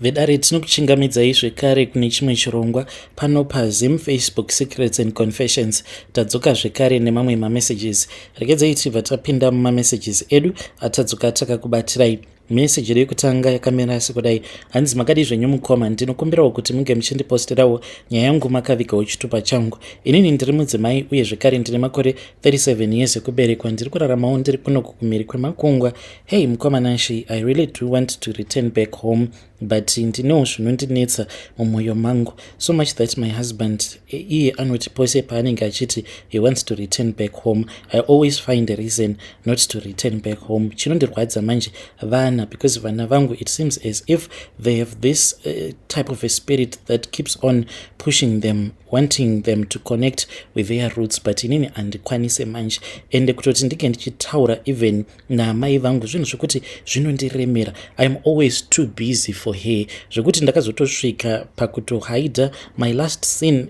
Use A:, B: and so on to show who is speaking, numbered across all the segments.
A: Vedare, tinokuchingamidzai zvekare kune chimwe chirongwa pano paZim Facebook Secrets and Confessions. Tadzoka zvekare nemamwe mamessages. Regedzai tibva tapinda mumamessages edu atadzoka takakubatirai. Meseji yedu yekutanga yakamira sekudai. Hanzi, "Makadii zvenyu mukoma? Ndinokumbirawo kuti munge muchindiposterawo nyaya yangu makavigawo chitupa changu. Inini ndiri mudzimai uye zvekare ndine makore 37 years ekuberekwa. Ndiri kuraramawo ndiri kunoku kumhiri kwemakungwa. Hey mukoma Nashi, I really do want to return back home, but ndinewo zvinondinetsa mumwoyo mangu so much that my husband iye anoti pose paanenge achiti he wants to return back home, I always find a reason not to return back home. Chinondirwadza manje vana, because vana vangu, it seems as if they have this type of a spirit that keeps on pushing them, wanting them to connect with their roots, but inini handikwanise manje. Ende kutoti ndinge ndichitaura even naamai vangu, zvinhu zvekuti zvinondiremera. I am always too busy for her, zvekuti ndakazotosvika pakutohida my last seen.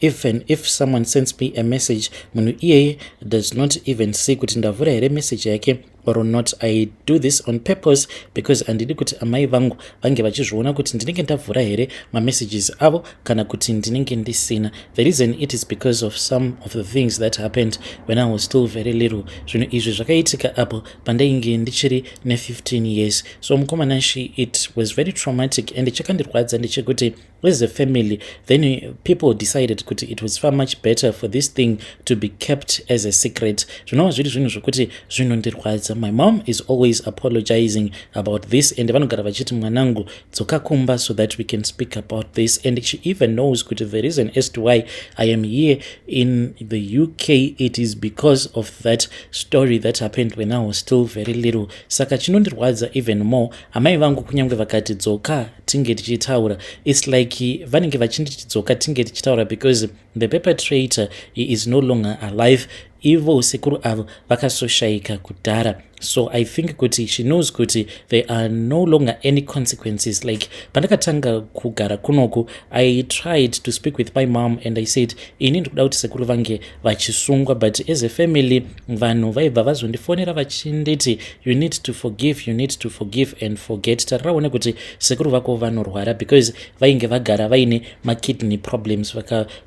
A: Even if someone sends me a message, munhu iyeye does not even see kuti ndavhura here message yake or not. I do this on purpose because handidi kuti amai vangu vange vachizviona kuti ndinenge ndavhura here mamessages avo kana kuti ndinenge ndisina. The reason, it is because of some of the things that happened when I was still very little. Zvinhu izvi zvakaitika apo pandainge ndichiri ne15 years. So mukoma Nashi, it was very traumatic, and chakandirwadza ndechekuti as a family, then people decided kuti it was far much better for this thing to be kept as a secret, zvinova zviri zvinhu zvokuti zvinondirwadza. My mom is always apologizing about this, and vanogara vachiti, 'Mwanangu, dzoka kumba so that we can speak about this.' And she even knows kuti the reason as to why I am here in the UK, it is because of that story that happened when I was still very little. Saka chinondirwadza even more, amai vangu kunyange vakati dzoka tinge tichitaura, it's like vanenge vachinditi dzoka tinge tichitaura because the perpetrator, he is no longer alive. Ivo sekuru avo vakasoshayika kudhara, so I think kuti she knows kuti there are no longer any consequences. Like pandakatanga kugara kunoku, I tried to speak with my mom and I said ini ndikuda kuti sekuru vange vachisungwa, but as a family vanhu vaibva vazondifonera vachinditi, 'You need to forgive, you need to forgive and forget. Tariraone kuti sekuru vako vanorwara,' because vainge vagara vaine makidney problems.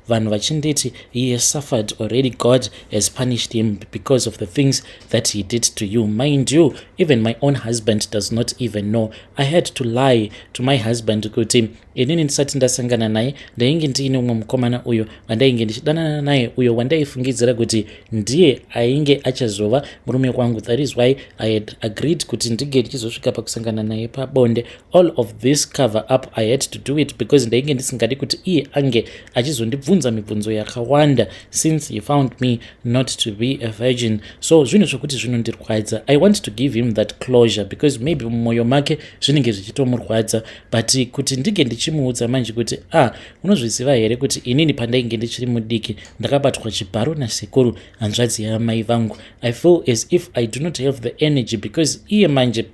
A: Vanhu vachinditi, 'He has suffered already. God has punished him because of the things that he did to you.' Mind you, even my own husband does not even know. I had to lie to my husband kuti inini ndisati ndasangana naye ndainge ndiine umwe mukomana uyo wandainge ndichidanana naye, uyo wandaifungidzira kuti ndiye ainge achazova murume wangu. That is why I had agreed kuti ndinge ndichizosvika pakusangana naye pabonde. All of this cover up, I had to do it because ndainge ndisingadi kuti iye ange achizondibvunza mibvunzo yakawanda since he found me not to be a virgin. So zvinhu zvokuti zvinondirwadza. I want to give him that closure because maybe mumwoyo make zvinenge zvichitomurwadza, but kuti ndinge ndichimuudza manje kuti, 'Ah, unozviziva here kuti inini pandainge ndichiri mudiki ndakabatwa chibharo nasekuru, hanzvadzi yamai vangu?' I feel as if I do not have the energy because iye manje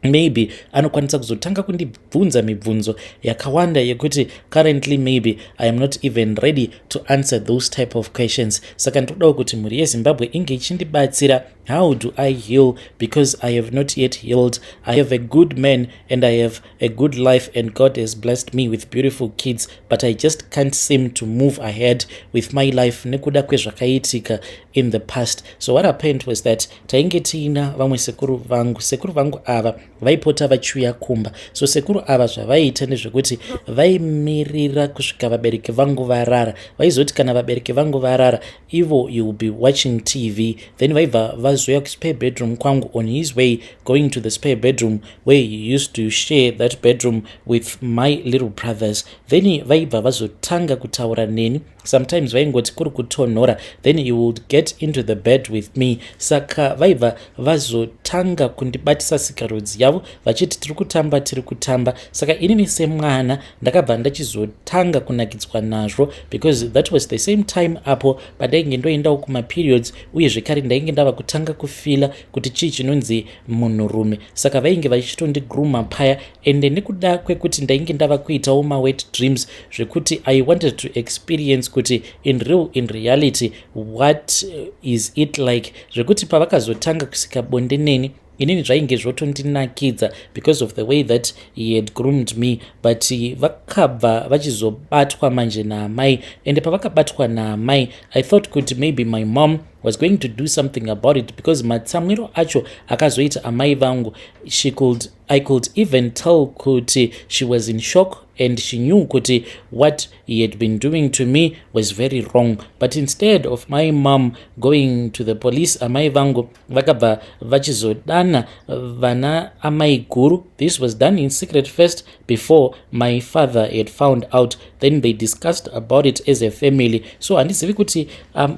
A: maybe anokwanisa kuzotanga kundibvunza mibvunzo yakawanda yekuti currently maybe I am not even ready to answer those type of questions. Saka ndinodawo kuti mhuri yeZimbabwe inge ichindibatsira. How do I heal? Because I have not yet healed. I have a good man and I have a good life, and God has blessed me with beautiful kids, but I just can't seem to move ahead with my life nekuda kwezvakaitika in the past. So what happened was that tainge tiina vamwe sekuru vangu. Sekuru vangu ava vaipota vachiuya kumba. So sekuru ava zvavaiita ndezvekuti vaimirira kusvika vabereki vangu varara. Vaizoti kana vabereki vangu varara, ivo you will be watching TV, then vaibva vazoya kuspare bedroom kwangu. On his way going to the spare bedroom where he used to share that bedroom with my little brothers, then vaibva vazotanga kutaura neni. Sometimes vaingoti kuri kutonhora, then he would get into the bed with me. Saka vaibva vazotanga kundibatisa sikarudzi yavo vachiti tiri kutamba, tiri kutamba. Saka inini semwana ndakabva ndachizotanga kunakidzwa nazvo because that was the same time apo pandainge ndoendawo kumaperiods, uye zvekare ndainge ndava kutanga kufeela kuti chii chinonzi munhurume. Saka vainge vachitondigrooma paya, ende nekuda kwekuti ndainge ndava kuitawo mawet dreams, zvekuti I wanted to experience kuti in reality, what is it like, zvekuti pavakazotanga kusika bonde neni. Inini zvainge zvotondinakidza because of the way that he had groomed me. But vakabva vachizobatwa manje naamai, ende pavakabatwa naamai, I thought kuti maybe my mom was going to do something about it, because matsamwiro acho akazoita amai vangu, she could I could even tell kuti she was in shock and she knew kuti what he had been doing to me was very wrong. But instead of my mom going to the police, amai vangu vakabva vachizodana vana amai guru. This was done in secret first before my father had found out. Then they discussed about it as a family. So handizivi kuti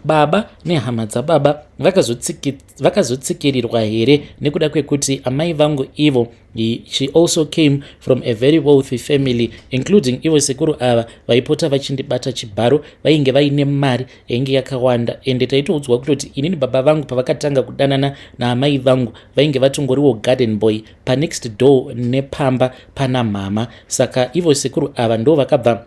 A: baba nehama dzababa vakazotsikirirwa here nekuda kwekuti amai vangu ivo, she also came from a very wealthy family, including ivo sekuru ava vaipota vachindibata chibharo. Vainge vaine mari yainge yakawanda, ende taitoudzwa kutoti inini baba vangu pavakatanga kudanana naamai vangu, vainge vatongoriwo garden boy panext door nepamba pana mama. Saka ivo sekuru ava ndo vakabva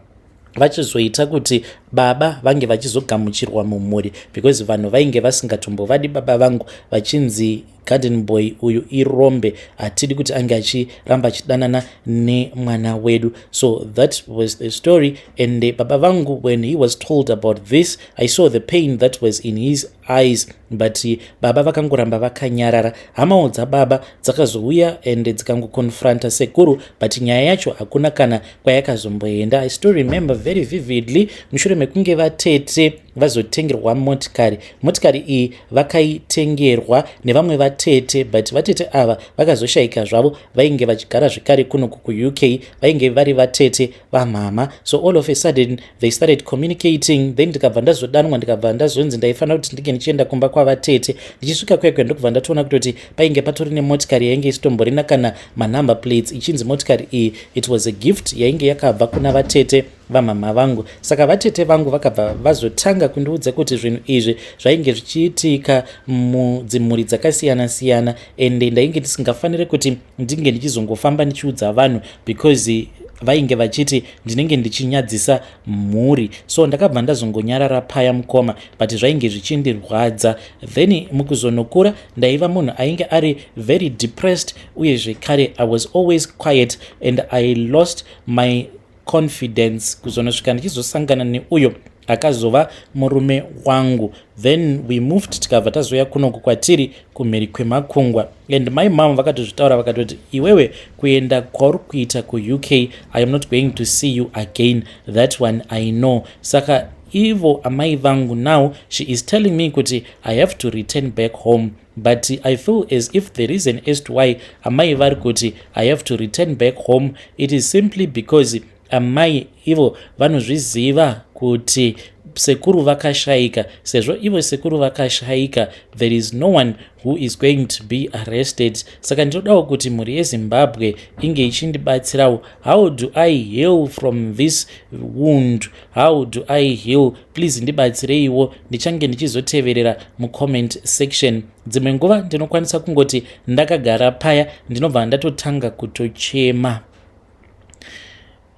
A: vachizoita kuti baba vange vachizogamuchirwa mumhuri, because vanhu vainge vasingatombovadi baba vangu, vachinzi garden boy uyu irombe, hatidi kuti ange achiramba achidanana nemwana wedu. So that was the story. And baba vangu, when he was told about this, I saw the pain that was in his eyes, but baba vakangoramba vakanyarara. Hamawo dzababa dzakazouya and dzikangoconfronta sekuru, but nyaya yacho hakuna kana kwayakazomboenda. I still remember very vividly, mushure mekunge vatete vazotengerwa motikari, motikari iyi vakaitengerwa nevamwe vatete, but vatete ava vakazoshayika zvavo. Vainge vachigara zvekare kunoku kuUK, vainge vari vatete vamhama. So all of a sudden they started communicating. Then ndikabva ndazodanwa, ndikabva ndazonzi ndaifanira kuti ndinge ndichienda kumba kwavatete. Ndichisvika kwekwe, ndokubva ndatoona kutoti painge patori nemotikari yainge isitomborina kana manumber plates, ichinzi motikari iyi, it was a gift yainge yakabva kuna vatete vamama vangu. Saka vatete vangu vakabva vazotanga kundiudza kuti zvinhu izvi zvainge zvichiitika mudzimhuri dzakasiyana-siyana, ende ndainge ndisingafaniri kuti ndinge ndichizongofamba ndichiudza vanhu, because vainge vachiti ndinenge ndichinyadzisa mhuri. So ndakabva ndazongonyarara paya, mukoma, but zvainge zvichindirwadza. Then mukuzonokura, ndaiva munhu ainge ari very depressed, uye zvekare I was always quiet and I lost my confidence, kuzonosvika ndichizosangana neuyo akazova murume wangu. Then we moved, tikabva tazouya kunoku kwatiri kumhiri kwemakungwa, and my mom vakatozvitaura, vakatoti, "Iwewe, kuenda kwauri kuita kuUK, I am not going to see you again, that one I know." Saka ivo amai vangu, now she is telling me kuti I have to return back home, but I feel as if the reason as to why amai vari kuti I have to return back home, it is simply because amai ivo vanozviziva kuti sekuru vakashayika. Sezvo ivo sekuru vakashayika, there is no one who is going to be arrested. Saka ndinodawo kuti mhuri yeZimbabwe inge ichindibatsirawo. How do I heal from this wound? How do I heal? Please ndibatsireiwo. Ndichange ndichizoteverera mucomment section. Dzimwe nguva ndinokwanisa kungoti ndakagara paya, ndinobva ndatotanga kutochema.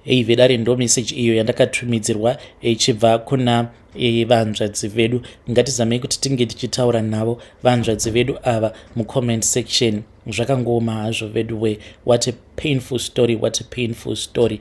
A: Ei vedare, ndo meseji iyo yandakatumidzirwa ichibva kuna vanzvadzi vedu. Ngatizamei kuti tinge tichitaura navo vanzvadzi vedu ava mucomment section. Zvakangooma hazvo vedu we. What a painful story, what a painful story.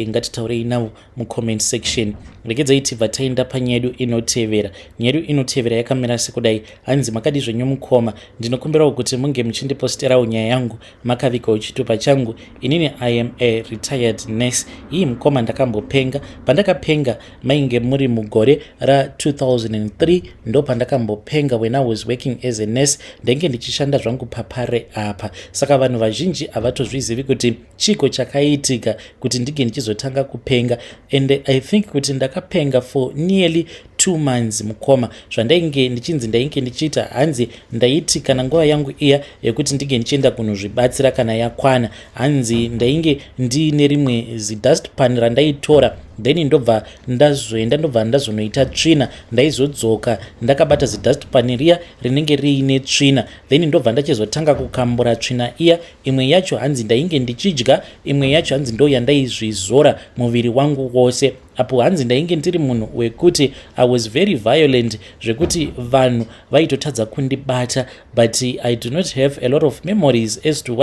A: Ngatitaurei navo mucomment section. Regedzai tibva taenda panyaya yedu inotevera. Nyaya yedu inotevera yakamira sekudai. Hanzi, "Makadi zvenyu mukoma? Ndinokumbirawo kuti munge muchindiposterawo nyaya yangu makavigawo chitupa changu. Inini I am a retired nurse. Ii mukoma, ndakambopenga. Pandakapenga mainge muri mugore ra2003. Ndo pandakambopenga when I was working as a nurse. Ndainge ndichishanda zvangu papare apa. Saka vanhu vazhinji havatozvizivi kuti chiko chakaitika kuti ndinge ndichizotanga kupenga, and I think kuti ndakapenga for nearly 2 months, mukoma. Zvandainge ndichinzi ndainge ndichiita, hanzi ndaiti kana nguva yangu iya yekuti ndinge ndichienda kunozvibatsira kana yakwana, hanzi ndainge ndiine rimwe zidustpan randaitora, then ndobva ndazoenda, ndobva ndazonoita tsvina. Ndaizodzoka ndakabata zidustpan riya rinenge riine tsvina, then ndobva ndachizotanga kukambura tsvina iya. Imwe yacho hanzi ndainge ndichidya, imwe yacho hanzi ndo yandaizvizora muviri wangu wose." Apo hanzi ndainge ndiri munhu wekuti I was very violent, zvekuti vanhu vaitotadza kundibata, but I do not have a lot of memories as to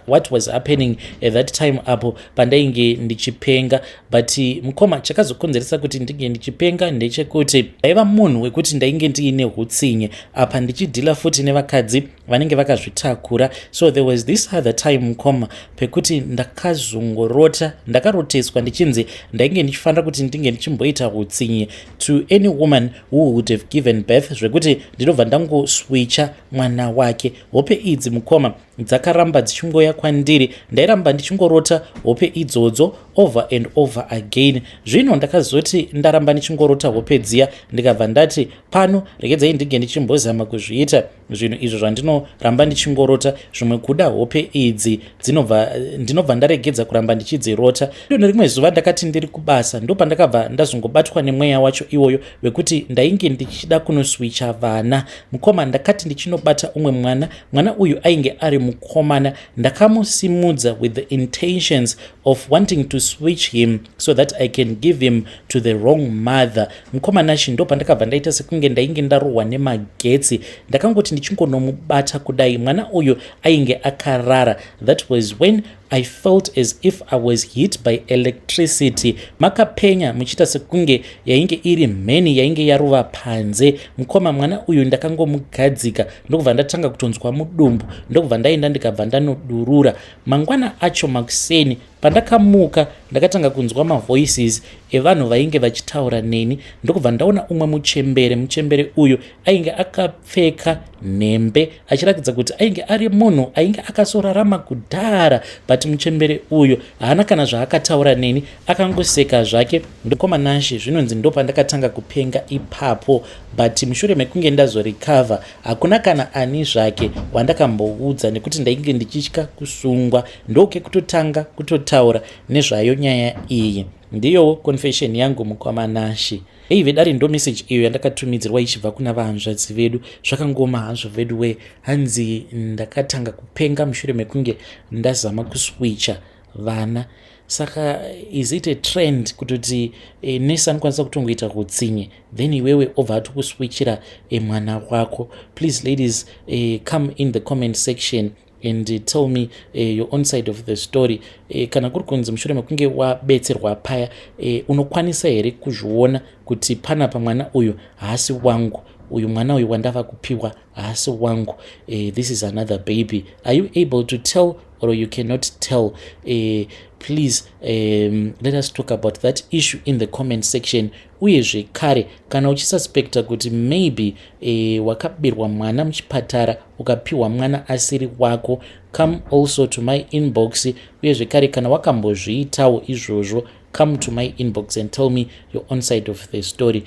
A: what was happening at that time apo pandainge ndichipenga. But mukoma, chakazokonzeresa kuti ndinge ndichipenga ndechekuti ndaiva munhu wekuti ndainge ndiine utsinye, apa ndichidhila futi nevakadzi vanenge vakazvitakura. So there was this other time, mukoma, pekuti ndakazongorota, ndakaroteswa ndichinzi ndainge ndichifanira kuti ndinge ndichimboita utsinye to any woman who would have given birth, zvekuti ndinobva ndangoswicha mwana wake. Hope idzi, mukoma, dzakaramba dzichingoya kwandiri. Ndairamba ndichingorota hope idzodzo over and over again. Zvino ndakazoti ndaramba ndichingorota hope dziya, ndikabva ndati pano regedzai ndinge ndichimbozama kuzviita zvinhu izvo zvandinoramba ndichingorota. Zvimwe kuda hope idzi ndinobva ndaregedza kuramba ndichidzirota. Nerimwe zuva ndakati ndiri kubasa, ndopandakabva ndazongobatwa nemweya wacho iwoyo wekuti ndainge ndichida kunoswicha vana. Mukoma, ndakati ndichinobata umwe mwana, mwana uyu ainge ari mukomana. Ndakamusimudza with the intentions of wanting to switch him so that I can give him to the wrong mother. Mukoma Nashi, ndo pandakabva ndaita sekunge ndainge ndarohwa nemagetsi. Ndakangoti ndichingonomubata kudai, mwana uyu ainge akarara. That was when I felt as if I was hit by electricity. Makapenya muchiita sekunge yainge iri mheni yainge yarova panze. Mukoma, mwana uyu ndakangomugadzika, ndokubva ndatanga kutonzwa mudumbu, ndokubva ndaenda, ndikabva ndanodurura. Mangwana acho makuseni pandakamuka, ndakatanga kunzwa mavoices evanhu vainge vachitaura neni, ndokubva ndaona umwe muchembere. Muchembere uyu ainge akapfeka nhembe, achiratidza kuti ainge ari munhu ainge akasorarama kudhara. But muchembere uyu haana kana zvaakataura neni, akangoseka zvake. Mukoma Nashi, zvinonzi ndo pandakatanga kupenga ipapo. But mushure mekunge ndazorecover, hakuna kana ani zvake wandakamboudza, nekuti ndainge ndichitya kusungwa. Ndokekutotanga kutotaura nezvayo nyaya iyi. Ndiyowo confession yangu, mukoma Nashi. Ei vedare, ndo message iyo yandakatumidzirwa ichibva kuna vahanzvadzi vedu. Zvakangoma hazvo vedu we. Hanzi ndakatanga kupenga mushure mekunge ndazama kuswicha vana. Saka is it a trend kutoti nesi anokwanisa kutongoita utsinye, then iwewe obva atokuswichira mwana wako? Please ladies, come in the comment section and tell me your own side of the story. Kana kuri kunzi mushure mekunge wabetserwa paya, unokwanisa here kuzviona kuti panapa mwana uyu haasi wangu, uyu mwana uyu wandava kupiwa haasi wangu, this is another baby? Are you able to tell or you cannot tell? Please, let us talk about that issue in the comment section. Uye zvekare, kana uchisuspecta kuti maybe wakabirwa mwana muchipatara, ukapiwa mwana asiri wako, come also to my inbox. Uye zvekare, kana wakambozviitawo izvozvo, come to my inbox and tell me your own side of the story.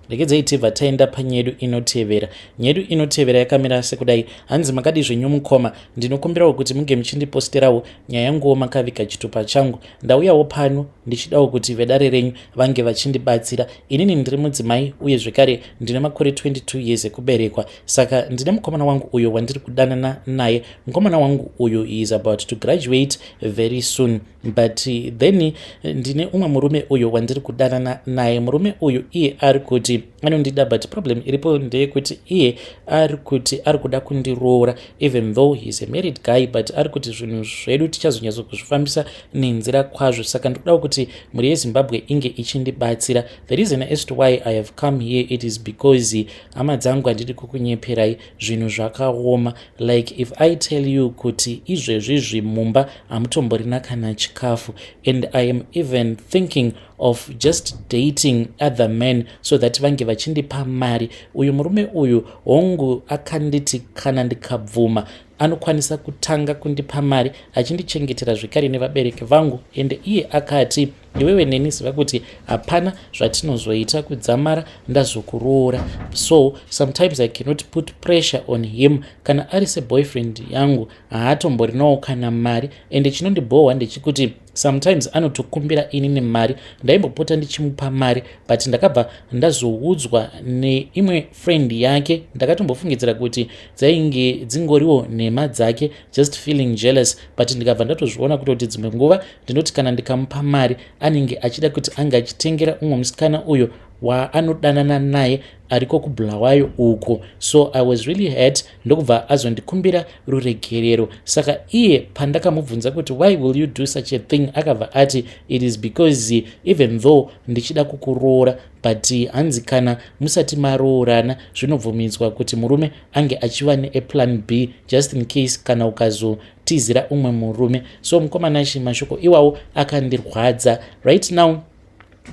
A: Regedzai tibva taenda panyedu inotevera. Nyedu inotevera yakamira sekudai. Hanzi, "Makadi zvenyu mukoma? Ndinokumbirawo kuti munge muchindiposterawo nyaya yanguwo makaviga chitupa changu. Ndauyawo pano ndichidawo kuti vedare renyu vange vachindibatsira. Inini ndiri mudzimai, uye zvekare ndine makore 22 years ekuberekwa. Saka ndine mukomana wangu uyo wandiri kudanana naye. Mukomana wangu uyu is about to graduate very soon, but then ndine umwe murume uyo wandiri kudanana naye. Murume uyu iye ari kuti anondida, but problem iripo ndeyekuti iye ari kuti ari kuda kundiroora even though he is a married guy, but ari kuti zvinhu zvedu tichazonyatso kuzvifambisa nenzira kwazvo. Saka ndikudawo kuti mhuri yeZimbabwe inge ichindibatsira. The reason as to why I have come here, it is because, hama dzangu, handidi kukunyeperai, zvinhu zvakaoma. Like, if I tell you kuti izvezvizvi mumba hamutomborina kana chikafu, and I am even thinking of just dating other men so that vange vachindipa mari. Uyu murume uyu, hongu, akanditi kana ndikabvuma anokwanisa kutanga kundipa mari, achindichengetera zvekare nevabereki vangu. Ende iye akati, 'Iwewe neni, ziva kuti hapana zvatinozoita kudzamara ndazokuroora.' So sometimes I cannot put pressure on him. Kana ari seboyfriend yangu, haatomborinawo kana mari. Ende chinondibhohwa ndechikuti sometimes anotokumbira inini mari." Ndaimbopota ndichimupa mari, but ndakabva ndazoudzwa neimwe friend yake. Ndakatombofungidzira kuti dzainge dzingoriwo nhema dzake, just feeling jealous, but ndikabva ndatozviona kutoti dzimwe nguva ndinoti kana ndikamupa mari, anenge achida kuti ange achitengera umwe musikana uyo waanodanana naye ariko kuBulawayo uko. So I was really hurt. Ndokubva azondikumbira ruregerero. Saka iye pandakamubvunza kuti, "Why will you do such a thing?" akabva ati, "It is because even though ndichida kukuroora, but hanzi kana musati maroorana, zvinobvumidzwa kuti murume ange achiva neaplan B, just in case kana ukazotizira umwe murume." So mukomanashi, mashoko iwawo akandirwadza. Right now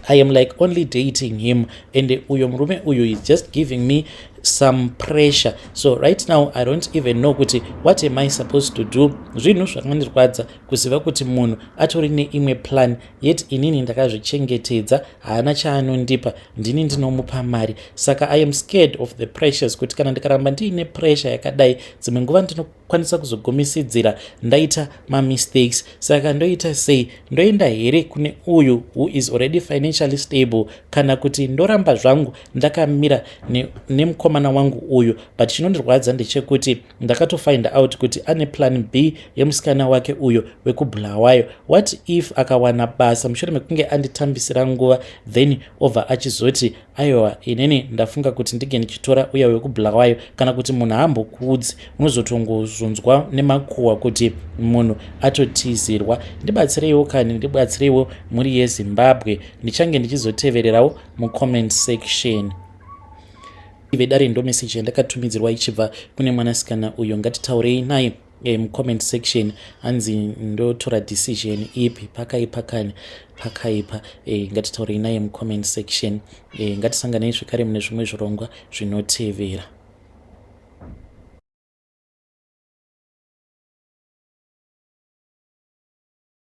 A: I am like only dating him, and uyo murume uyu is just giving me some pressure. So right now I don't even know kuti what am I supposed to do. Zvinhu zvakandirwadza kuziva kuti munhu atori neimwe plan, yet inini ndakazvichengetedza, haana chaanondipa, ndini ndinomupa mari. Saka I am scared of the pressures, kuti kana ndikaramba ndiine pressure yakadai, dzimwe nguva ndinokwanisa kuzogumisidzira ndaita mamistakes. Saka ndoita sei? Ndoenda here kune uyu who is already financially stable, kana kuti ndoramba zvangu ndakamira nemukomana wangu uyu? But chinondirwadza ndechekuti ndakatofind out kuti ane plan B yemusikana wake uyo wekuBulawayo. What if akawana basa mushure mekunge anditambisira nguva, then obva achizoti, "Aiwa, inini ndafunga kuti ndinge ndichitora uya wekuBulawayo"? Kana kuti munhu haambokuudzi, unozotongozonzwa nemakuhwa kuti munhu atotizirwa. Ndibatsireiwo kani, ndibatsireiwo, mhuri yeZimbabwe. Ndichange ndichizotevererawo mucomment section. Vedare, ndo meseji yandakatumidzirwa ichibva kune mwanasikana uyo. Ngatitaurei naye mucomment section. Hanzi, "Ndotora decision ipi? Pakaipa kani, pakaipa." Ngatitaurei naye mucomment section. Ngatisanganei zvekare mune zvimwe zvirongwa zvinotevera.